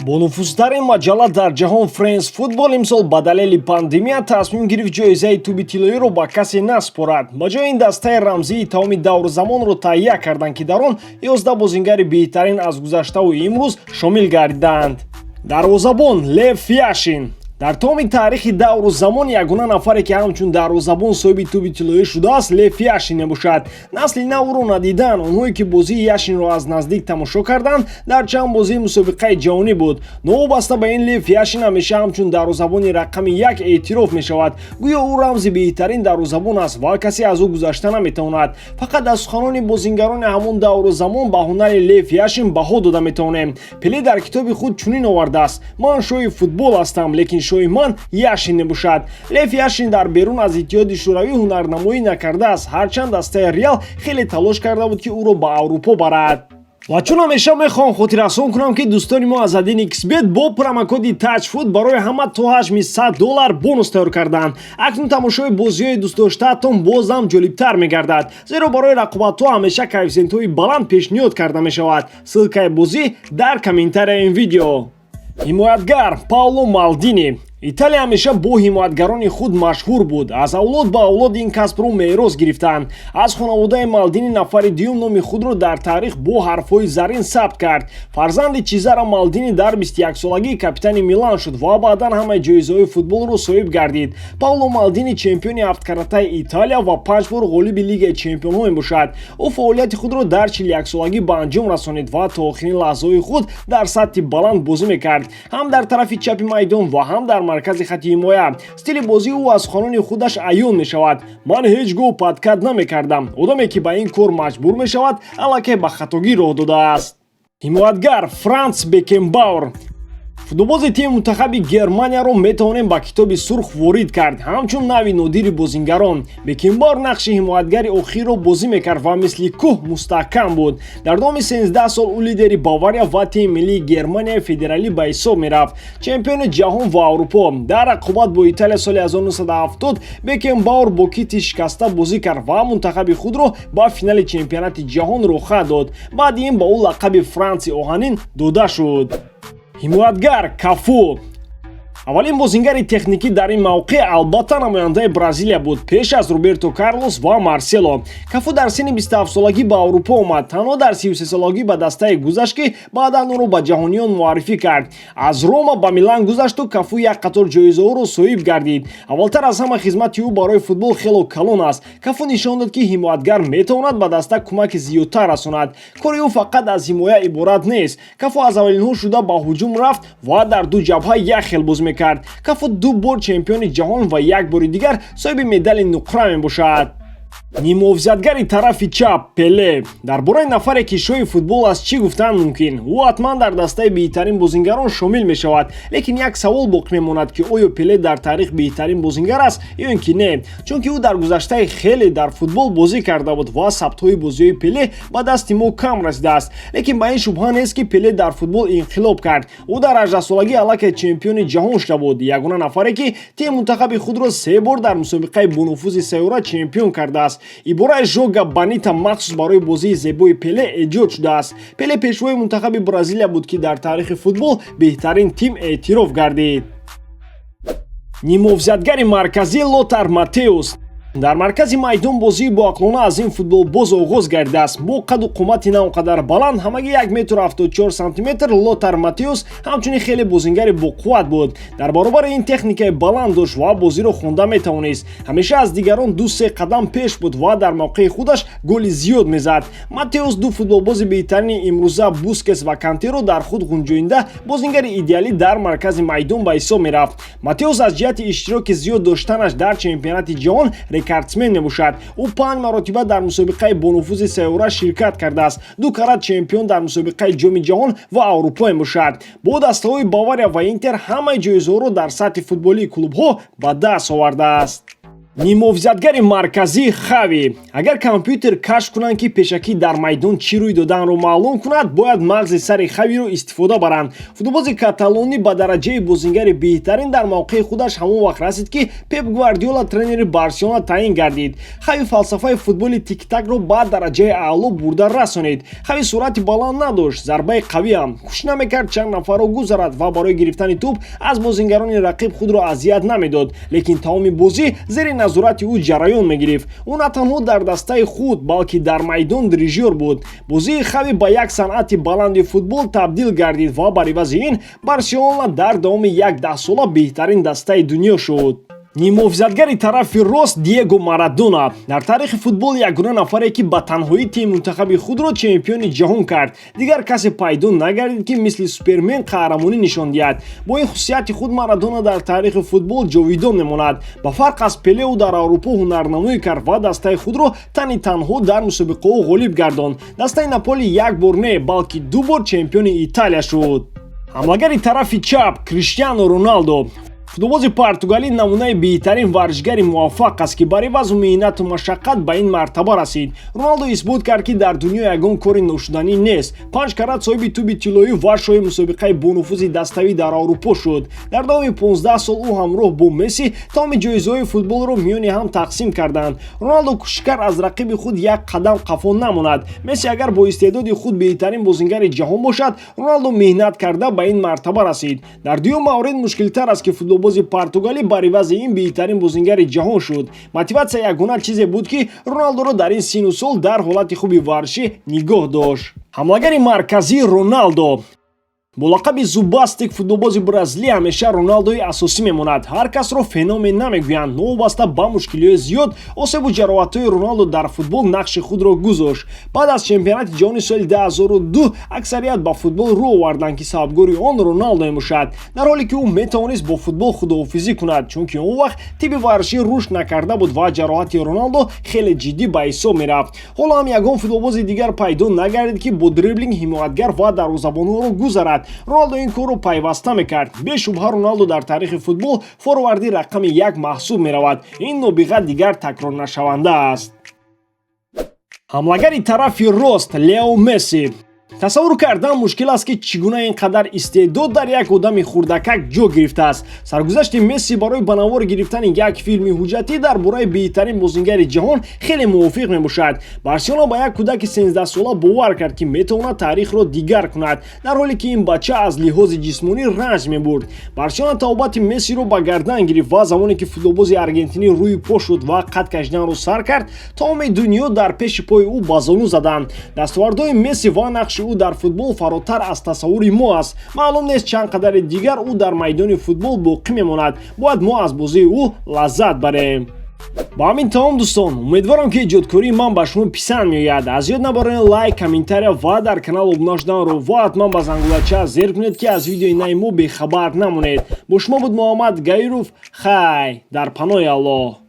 Бонуфузтарин маҷалла дар ҷаҳон, France Football, имсол ба далели пандемия тасмим гирифт ҷоизаи тӯби тиллоиро ба касе наспорад. Ба ҷои ин дастаи рамзии тамоми давру замонро таҳия карданд, ки дар он 11 бозингари беҳтарин аз гузаштаву имрӯз шомил гардиданд. Дарвозабон Лев Яшин. Дар тамоми таърихи давру замон ягона нафаре, ки ҳамчун дарвозабон соҳиби тӯби тиллоӣ шудааст, Лев Яшин мебошад. Насли нав ӯро надиданд. Онҳое, ки бозии Яшинро аз наздик тамошо карданд, дар чанд бозии мусобиқаи ҷаҳонӣ буд. Новобаста ба ин, Лев Яшин ҳамеша ҳамчун дарвозабони рақами як эътироф мешавад. Гӯё ӯ рамзи беҳтарин дарвозабон аст ва касе аз ӯ гузашта наметавонад. Фақат аз суханони бозингарони ҳамон давру замон ба ҳунари Лев Яшин баҳо дода метавонем. Пеле дар китоби худ чунин овардааст: «Ман шоҳи футбол ҳастам, лекин шоҳи ман Яшин мебошад». Лев Яшин дар берун аз Иттиҳоди Шӯравӣ ҳунарнамоӣ накардааст, ҳарчанд дастаи «Реал» хеле талош карда буд, ки ӯро ба Аврупо барад. Ва чун ҳамеша мехоҳам хотиррасон кунам, ки дӯстони мо аз 1xBet бо промокоди TAJFOOT барои ҳама то ҳаҷми 100 доллар бонус тайёр карданд. Акнун тамошои бозиҳои дӯстдоштаатон боз ҳам ҷолибтар мегардад, зеро барои рақобатҳо ҳамеша коэффисиентҳои баланд пешниҳод карда мешавад. Ссылкаи бозӣ дар комментарияи ин видео. Ҳимоятгар Пауло Малдини. Италия ҳамеша бо ҳимоятгарони худ машҳур буд. Аз авлод ба авлод ин касбро мерос гирифтанд. Аз хонаводаи Малдини нафари дуюм номи худро дар таърих бо ҳарфҳои зарин сабт кард. Фарзанди Чезаро Малдини дар 21-солагӣ капитани «Милан» шуд ва баъдан ҳамаи ҷоизаҳои футболро соҳиб гардид. Пауло Малдини чемпиони ҳафткаратаи Италия ва панҷ бор ғолиби Лигаи чемпионҳо мебошад. Ӯ фаъолияти худро дар 41-солагӣ ба анҷом расонид ва то охирин лаҳзаҳои худ дар сатҳи баланд бозӣ мекард, ҳам дар тарафи чапи майдон ва ҳам дар маркази хати ҳимоя. Стили бозии ӯ аз суханони худаш аён мешавад: «Ман ҳеҷ гоҳ подкат намекардам. Одаме, ки ба ин кор маҷбур мешавад, аллакай ба хатогӣ роҳ додааст». Ҳимоятгар Франц Бекенбауэр. Футболбози тими мунтахаби Германияро метавонем ба Китоби сурх ворид кард ҳамчун нави нодири бозингарон. Бекенбауэр нақши ҳимоятгари охирро бозӣ мекард ва мисли кӯҳ мустаҳкам буд. Дар давоми 13 сол ӯ лидери «Бавария» ва тими миллии Германияи Федералӣ ба ҳисоб мерафт, чемпиони ҷаҳон ва Аврупо. Дар рақобат бо Италия соли 1970 Бекенбауэр бо кити шикаста бозӣ кард ва мунтахаби худро ба финали чемпионати ҷаҳон роҳхат дод. Баъди ин ба ӯ лақаби Франси оҳанин дода шуд. Ҳимоятгар Кафу. Аввалин бозингари техникӣ дар ин мавқеъ албатта намояндаи Бразилия буд, пеш аз Роберто Карлос ва Марсело. Кафу дар синни 27-солагӣ ба Аврупо омад. Танҳо дар 33-солагӣ ба дастае гузашт, ки баъдан ӯро ба ҷаҳониён муаррифӣ кард. Аз «Рома» ба «Милан» гузашту Кафу як қатор ҷоизаҳоро соҳиб гардид. Аввалтар аз ҳама, хизмати ӯ барои футбол хело калон аст. Кафу нишон дод, ки ҳимоятгар метавонад ба даста кӯмаки зиёдтар расонад. Кори ӯ фақат аз ҳимоя иборат нест. Кафу аз аввалинҳо шуда ба ҳуҷум рафт ва дар ду ҷабҳа як хел бозӣ мекард. Кафу ду бор чемпиони ҷаҳон ва як бори дигар соҳиби медали нуқра мебошад. Нимуҳофизатгари тарафи чап Пеле. Дар бораи нафаре, ки шоҳи футбол аст, чӣ гуфтан мумкин? Ӯ ҳатман дар дастаи беҳтарин бозингарон шомил мешавад, лекин як савол боқӣ мемонад, ки оё Пеле дар таърих беҳтарин бозингар аст ё ин ки не? Чунки ӯ дар гузаштаи хеле дар футбол бозӣ карда буд ва сабтҳои бозиҳои Пеле ба дасти мо кам расидааст. Лекин ба ин шубҳа нест, ки Пеле дар футбол инқилоб кард. Ӯ дар 18-солагӣ аллакай чемпиони ҷаҳон шуда буд, ягона нафаре, ки тими мунтахаби худро се бор дар мусобиқаи бонуфузи сайёра чемпион кардааст. Ибораи «Жога бонита» махсус барои бозии зебои Пеле эҷод шудааст. Пеле пешвои мунтахаби Бразилия буд, ки дар таърихи футбол беҳтарин тим эътироф гардид. Нимуҳофизатгари марказӣ Лотар Матеус. Дар маркази майдон бозии боақлона аз ин футболбоз оғоз гардидааст. Бо қаду қомати на он қадар баланд, ҳамагӣ 1 метру 74 сантиметр, Лотар Матеус ҳамчунин хеле бозингари боқувват буд. Дар баробари ин техникаи баланд дошт ва бозиро хонда метавонист. Ҳамеша аз дигарон ду-се қадам пеш буд ва дар мавқеи худаш голи зиёд мезад. Матеус ду футболбози беҳтарини имрӯза, Бускес ва Кантеро, дар худ ғунҷоинда, бозингари идеалӣ дар маркази майдон ба ҳисоб мерафт. Матеус аз ҷиҳати иштироки зиёд доштанаш дар чемпионати ҷаҳон рекордсмен мебошад. Ӯ панҷ маротиба дар мусобиқаи бонуфузи сайёра ширкат кардааст, ду карат чемпион дар мусобиқаи Ҷоми ҷаҳон ва Аврупо мебошад. Бо дастаҳои «Бавария» ва «Интер» ҳамаи ҷоизаҳоро дар сатҳи футболии клубҳо ба даст овардааст. Ниммуҳофизатгари марказӣ Хави. Агар компютер кашф кунанд, ки пешакӣ дар майдон чӣ рӯй доданро маълум кунад, бояд мағзи сари Хавиро истифода баранд. Футболбози каталонӣ ба дараҷаи бозингари беҳтарин дар мавқеи худаш ҳамон вақт расид, ки Пеп Гвардиола тренери Барселона таъин гардид. Хави фалсафаи футболи тиктакро ба дараҷаи аъло бурда расонид. Хави суръати баланд надошт, зарбаи қавиам кӯшиш намекард чанд нафарро гузарад ва барои гирифтани тӯб аз бозингарони рақиб худро азият намедод, лекин тамоми бозӣ зери назорати ӯ ҷараён мегирифт. Ӯ на танҳо дар дастаи худ, балки дар майдон дирижёр буд. Бозии Хави ба як санъати баланди футбол табдил гардид ва бар ивази ин Барселона дар давоми як даҳсола беҳтарин дастаи дунё шуд. Ниммуҳофизатгари тарафи рост Диего Марадона. Дар таърихи футбол ягона нафаре, ки ба танҳоӣ тими мунтахаби худро чемпиони ҷаҳон кард. Дигар касе пайдо нагардид, ки мисли Супермен қаҳрамонӣ нишон диҳад. Бо ин хусусияти худ Марадона дар таърихи футбол ҷовидон мемонад. Ба фарқ аз Пеле, ӯ дар Аврупо ҳунарнамоӣ кард ва дастаи худро тани танҳо дар мусобиқаҳо ғолиб гардонд. Дастаи Наполи як бор не, балки ду бор чемпиони Италия шуд. Ҳамлагари тарафи чап Криштиану Роналдо. Футболбози португалӣ намунаи беҳтарин варзишгари муваффақ аст, ки бар ивазу меҳнату машаққат ба ин мартаба расид. Роналдо исбот кард, ки дар дунё ягон кори ношуданӣ нест. Панҷ карат соҳиби тӯби тиллоӣ ва шоҳи мусобиқаи бонуфузи даставӣ дар Аврупо шуд. Дар давоми 15 сол ӯ ҳамроҳ бо Месси тамоми ҷоизаҳои футболро миёни ҳам тақсим карданд. Роналдо кӯшиш кард аз рақиби худ як қадам қафо намонад. Месси агар бо истеъдоди худ беҳтарин бозингари ҷаҳон бошад, Роналдо меҳнат карда ба ин мартаба расид. Дар дуюм маврид мушкилтар аст, ки футболбози португалӣ бар ивази ин беҳтарин бозингари ҷаҳон шуд. Мотиватсия ягона чизе буд, ки Роналдоро дар ин сину сол дар ҳолати хуби варзишӣ нигоҳ дошт. Ҳамлагари марказӣ Роналдо. Бо лақаби Зубастик футболбози бразилия ҳамеша Роналдои асосӣ мемонад. Ҳар касро феномен намегӯянд. Новобаста ба мушкилиҳои зиёд, осебу ҷароҳатҳои Роналдо дар футбол нақши худро гузошт. Баъд аз чемпионати ҷаҳони соли 2002 аксарият ба футбол рӯ оварданд, ки сабабгори он Роналдо мебошад, дар ҳоле ки ӯ метавонист бо футбол худоҳофизӣ кунад, чунки он вақт тибби варзишӣ рушд накарда буд ва ҷароҳати Роналдо хеле ҷиддӣ ба ҳисоб мерафт. Ҳоло ҳам ягон футболбози дигар пайдо нагардид, ки бо дриблинг ҳимоятгар ва дарвозабонҳоро гузарад. Роналдо ин корро пайваста мекард. Бешубҳа, Роналдо дар таърихи футбол форварди рақами як маҳсуб меравад. Ин нобиға дигар такрорнашаванда аст. Ҳамлагари тарафи рост Лео Месси. Тасаввур кардан мушкил аст, ки чӣ гуна ин қадар истеъдод дар як одами хурдакак ҷо гирифтааст. Саргузашти Месси барои ба навор гирифтани як филми ҳуҷҷатӣ дар бораи беҳтарин бозингари ҷаҳон хеле мувофиқ мебошад. Барселона ба як кӯдаки 13сола бовар кард, ки метавонад таърихро дигар кунад, дар ҳоле ки ин бача аз лиҳози ҷисмонӣ ранҷ мебурд. Барселона табобати Мессиро ба гардан гирифт ва замоне ки футболбози аргентинӣ рӯи по шуд ва қад кашиданро сар кард, тамоми дунё дар пеши пои ӯ ба зону заданд. Дастовардҳои Месси ва нақши ӯ дар футбол фаротар аз тасаввури мо аст. Маълум нест, чанд қадари дигар ӯ дар майдони футбол боқӣ мемонад. Бояд мо аз бозии ӯ лаззат барем. Ба ҳамин тамом, дӯстон. Умедворам, ки эҷодкории ман ба шумо писанд меояд. Аз ёд набаред лайк, комментария ва дар канал обуна шуданро ва ҳатман ба зангулача зер кунед, ки аз видеои нави мо бехабар намонед. Бо шумо буд Муҳаммад Гаиров. Хай, дар паноҳи Аллоҳ.